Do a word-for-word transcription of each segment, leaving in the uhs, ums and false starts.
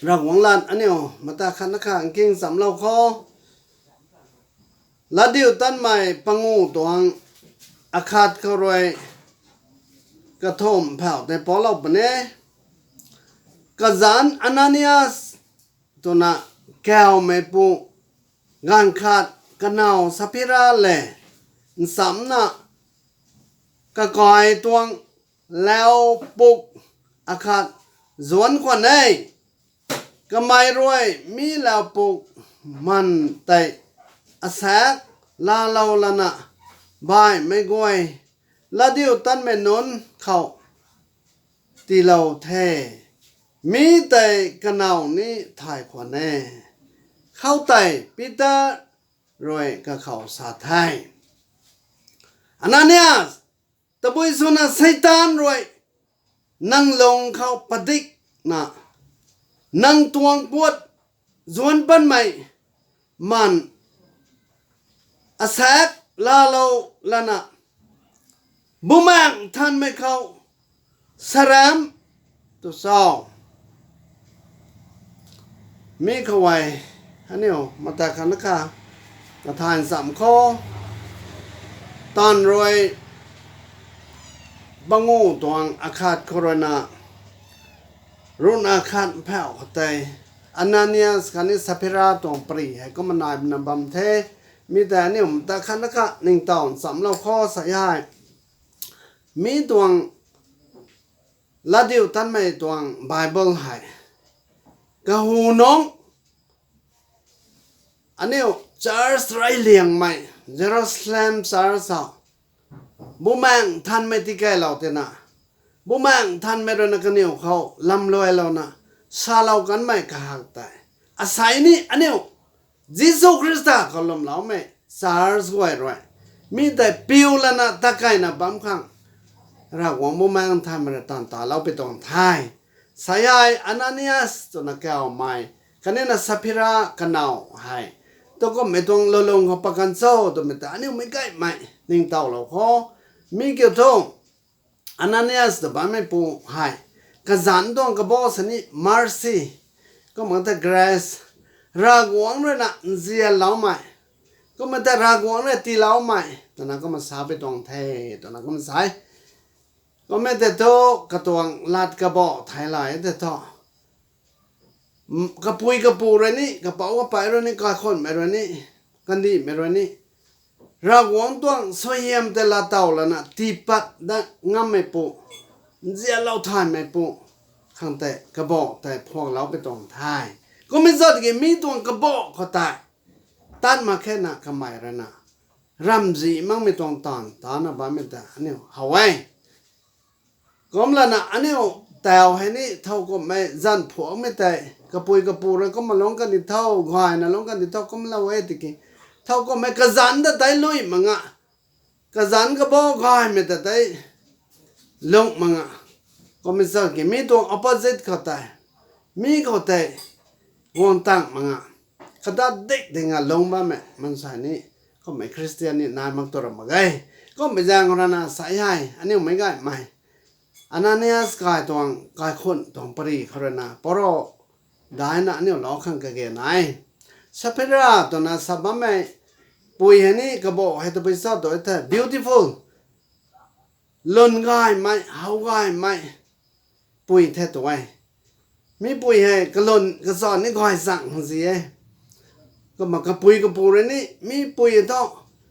Ravguangc lat aniu mata khat na kha nking nchamlou khou, Latdiutatmei panguh tuang akhat khou rui kathumh phauh tei paulou puni. Kazanc Ananias twna kawmeipu, gaanv khat kanow Saphira lev nchamcna kakai tuang lau puk akhat zuanc khwan e. Kamei rui mi lau puk man tei asaekc laalou lana baihmei guay latdiutatmei nunc khou tiilou the. Mi tei kanow ni thay khwan e. Khoutei Peter rui kakhou sa the, Ananias, tabui swna Seitaan rui nang lung khou padikna nang tuang puat zuanc panmei man asaekc laalou lana Bumaengh Nthanmei khou saramc tu cho? Mi khou e, aniu mata khat na kha kathay nchamc khou, taanv rui panguh tuang akhat khou ruina ruhna khat phauh khou tei Ananias khatni Saphira tuang pary hei kumna naimei na bam the. Mi tei aniu mata khat na kha ningtow nchamlou khou sa e. Mi tuang Latdiutatmei tuang Bible hei kahu nungc aniu church reyliangmei Jerusalem church hou Bumaengh Nthanmei tikeylou tina, Bumaengh Nthanmei ruina kaniw khou lamluailouna salou kanmei kahak tei asei ni aniu Jisu Khrista khou lwmloumei church guay rui mi tei piu lana takeina bam khang Ravguangc Bumaengh Nthanmei rui taanv talou pui tuang the. Sa e, Ananias twna kawmei khatni na Saphira kanow hei tu kummei tuang lulung khou pakan cho twmei ta aniu meic gaymei ningtowlou khou, mi kiu thu Ananias ta bammeipu hei kazanc tuang kabo sini mercy, kumna ta grace, Ravguangc ruina nzianloumei, kumna ta Ravguangc rui tiiloumei twna kumna sa pui tuang the, twna kumna sa e. Kumna tei thu katuang lat kabo thei lay tei thu kapui kapu rui ni, kapouc kapey rui ni, kaikhunhmei rui ni, kandihmei rui ni Ravguangc tuang suaihiam tei laatow lana tiipat dat ngammeipu, nzianlou thaymeipu khang tei kabo tei phuaklou pui tuang the. Kummei zat ki mi tuang kabo khou tei tat mak khe na kamei ruina ramzih makmei tuang taanv tana bammei ta aniu how e. Kumlana aniu tau hei ni thow kumhmei zanc phuakmei tei kapui kapu rui kumna lungc kani tho, gayna lungc kani tho kumlou e tiki, thow kumhmei kazanc ta tei lui mak nga, kazanc kabo gaymei ta tei lung mak nga. Kummei zat ki mi tuang opposite khou tei, mi khou tei guang tang mak nga, kadat dik dinga lung bammei mansei ni, kumhmei Christian ni nai mak tu ra mak ge. Kumhmei zaeng ruina sa e, aniu meic gaymei Ananias kai tuang kaikhunc tuang pary khou ruina paro daina aniu lou khang kage nai. Saphira twna sa bammei pui hei ni kabo hei tabui cho tu thei beautiful, lwn gaymei, how gaymei pui the tu e. Mi pui hei kalwn kachau ni gay zang zi e. Kumna kapui kapu rui ni mi pui thu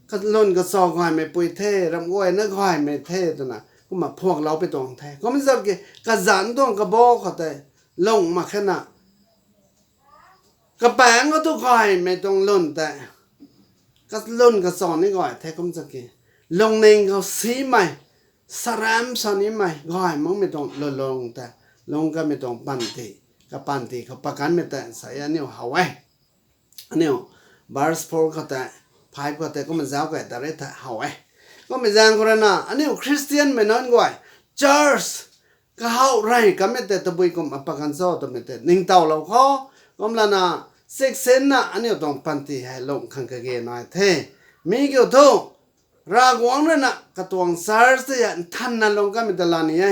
kalwn kachau gaymei pui the, ramh guayna gaymei the twna kumna phuaklou pui tuang the. Kumna zat ki kazanc tuang kabo khou tei lung mak khe na, kapaengc khou tu gaymei tuang lwn tei kalwn kachau ni gay the. Kumna zat ki lungning khou simei, saramc sa nimei gay makmei tuang lulung tei lung kamei tuang panty, kapanty khou pakanmei tei sa e aniu how e. Aniu verse four khou tei, five khou tei kumna zauc key ta re thei how e. Kumhmei zaeng khou ruina aniu Christianmei nunc guay, church kahaw rey kamei tei tabui kumna pakan cho twmei tei ningtowlou khou, kumlana chiksinna aniu tuang panty hei lung khang kage nai the. Mi kiu thu Ravguangc ruina katuang church tei nthanna lung kamei ta laa ni e.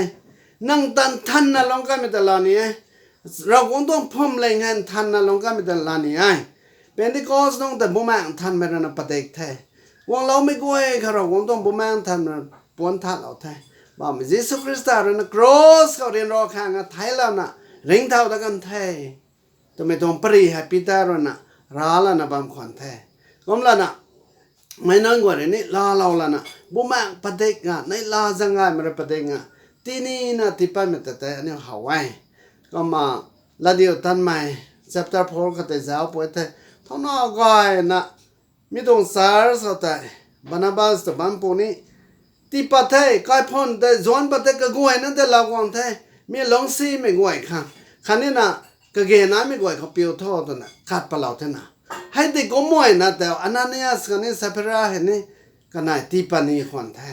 Nang ta nthanna lung kamei ta laa ni e. Ravguangc tuang phwamling hei nthanna lungc kamei ta lani e. Pentecost nungc ta Bumaengh Nthanmei rui na padik the. Guangloumei guay kha Ravguangc tuang Bumaengh Nthanmei rui puanc thatlou the. Bammei Jisu Khrista rui na cross khou ryanra khang a theilouna ringcthau dat kan the twmei tuang pary hei Peter rui na raclana bam khwan the. Kumlana meic nunc guay rui ni laalou lana Bumaengh padik nga, neihla zaeng gaymei rui padik nga, tinina tiipatmei ta tei aniu how e. Kumna Latdiutatmei chapter four khou tei zauc pui the. Thouna gayna mi tuang church khou tei Barnabas ta bam pu ni tiipat the, kaiphun tei zuanc pat the, kaguayna tei laa guang the, mi lungcsimei guay khang, khatnina kage naimei guay khou piu tho twna kat patlou thena. Hei tei kumna na tei Ananias khatni Saphira hei ni kanei tiipat ni khwan the.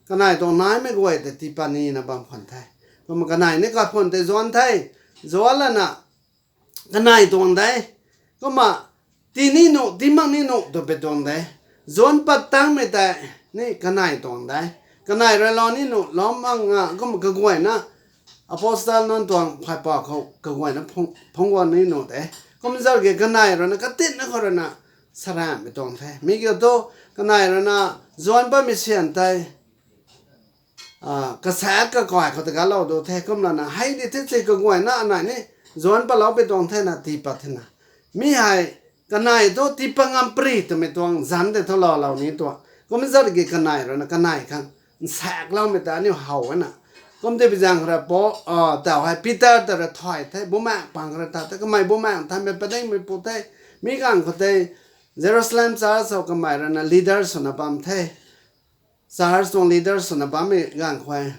Kanei tuang naimei guay tei tiipat nina bam khwan the. Kumna kanei ni kaiphun tei zuanc the. Zuanc lana kanei tuang de. Kumna tii ni nuh, tii mak ni nuh twpui tuang de. Zuanc pat tangmei tei ni kanei tuang de. Kanei rui lou ni nuh, lou mak nga, kumna kaguayna apostle nunc tuang phaipou khou kaguayna phungc, phungc guang ni nuh de. Kumna zauc ki kanei rui na katinna khou rui na saraamhmei tuang the. Mi kiu thu kanei rui na zuanc patmei syan tei kasaek kakai khou ta galou du the. Kumlana hei di the si kaguayna anei ni zuanc patlou pui tuang thena tiipat thena. Mi hei kanei thu tiipat ngam pary twmei tuang zanc tei thu loulou ni tuang. Kumna zauc ki kanei rui na kanei khang nsaekloumei ta aniu how e na. Kumna tei bi zaeng khou rui Paul, tau hei Peter ta rui thay the, Bumaengh pang khou rui thay the, kamei Bumaengh Nthanmei padikmei pu the. Mi ganv khou tei Jerusalem church khou kamei rui na leader swna bam the. Church tuang leader swna bammei ganv khou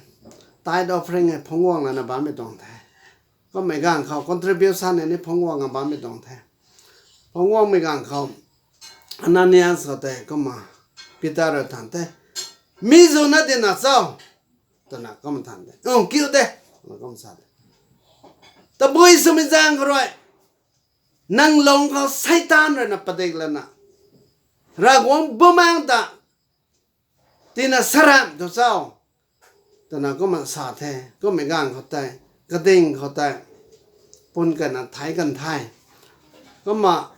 tithe offering hei phungc guang lana bammei tuang the. Kummei ganv khou contribution hei ni phungc guang a bammei tuang the. Phungc guangmei ganv khou Ananias khou tei kumna Peter rui than the, mi zuna dina cho? Twna kumna than de. Kiu de, twna kumna sa de. Tabui swmei zaeng khou rui nang lung khou Seitaan rui na padik lana Ravguangc Bumaengh ta tina saraamh tu cho? Twna kumna sa the. Kummei ganv khou tei, kading khou tei pun kana theic kan the. Kumna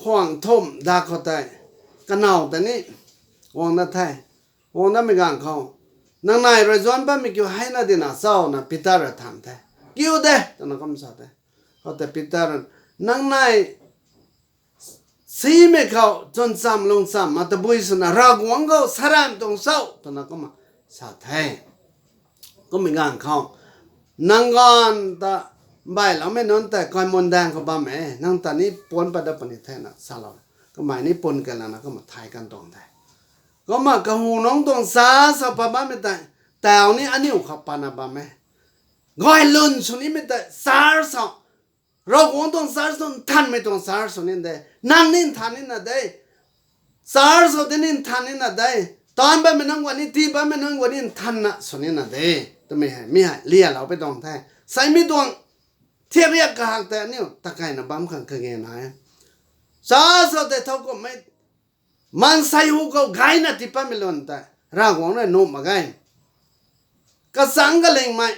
khwang thumh dak khou tei kanow ta ni guang dat the. Guang datmei ganv khou, nang nei rui zuanc patmei kiu hei na dina cho? Na Peter rui than the. Kiu de, twna kumna sa the. Khoutei Peter rui, nang nei simei khou chwncham lungcham ma tabui swna Ravguangc khou saraamh tuang cho? Twna kumna sa the. Kummei ganv khou, nang ganv ta mbaihloumei nunc tei kaimundang khou bam e, nang ta ni puanc pat dat puni thena salou. Kamei ni pun kalana kumna theic kan tuang the. Kumna kahu nungc tuang sa sa pat bammei tei, tau ni aniu khou patna bam e. Gay lun sw nimei tei church sa, Ravguangc tuang church tu nthanmei tuang church sw ni de. Nang ni nthan nina de. Church khou tei ni nthan nina de. Taanc bammei nunc guay ni, tii bammei nunc guay ni nthanna sw nina de. Twmei hei mi hei lialou pui tuang the. Sei mi tuang thiakriak kahak tei aniu takeina bam khang kage na e. Church khou tei thowkumhmei maansei hu khou gayna tiipatmei lun tei Ravguangc rui nuh mak ge. Kachangc kalingmei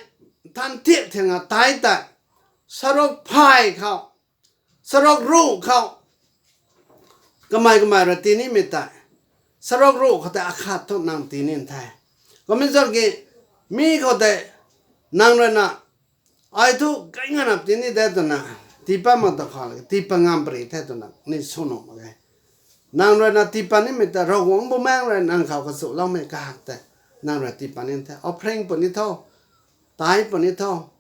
nthan thiak thianga tei tei, saruk phay khou, saruk ruh khou, kamei kamei rui tii nimei tei, saruk ruh khou tei akhat thu nang tii nin the. Kummei zauc ki, mi khou tei nang rui na, ai thu kai nga nap tii ni de twna, tiipat mak ta khou la, tiipat ngam pary the twna ni sw nuh mak ge. Nang rui na tiipat nimei tei Ravguangc Bumaengh rui nang khou kachuloumei kahak tei nang rui tiipat nin the. Offering puni tho, tithe puni tho,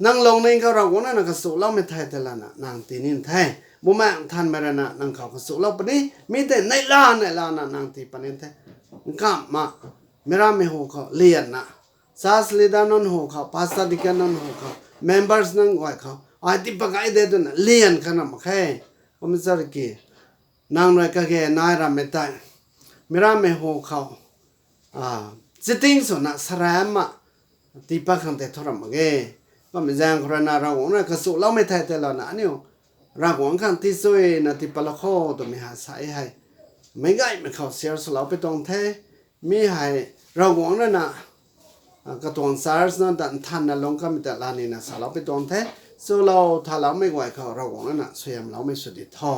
nang lungning khou Ravguangc rui na kachuloumei thei tei lana nang tii nin the. Bumaengh Nthanmei rui na nang khou kachulou puni, mi tei neihla neihlana nang tiipat nin the. Nkamhna, meic rammei hu khou lianna, church leader nunc hu khou, pastor, deacon nunc hu khou, members nunc guay khou ai tiipat gay de twna lian khang ram mak khe. Kummei zauc ki, nang rui kage nai rammei tei meic rammei hu khou chiting swna saraamhna tiipat khang tei thu ram mak ge. Kummei zaeng khou rui na Ravguangc rui kachuloumei thei tei lana aniu Ravguangc khang tiichuina tiipatlou kho twmei hei sa e hei. Meic gaymei khou share swlou pui tuang the. Mi hei Ravguangc rui na katuang church nunc ta nthanna lungc kamei ta lanina salou pui tuang the. Chulou thaloumei guay khou Ravguangc na suaihiamloumei sw di tho.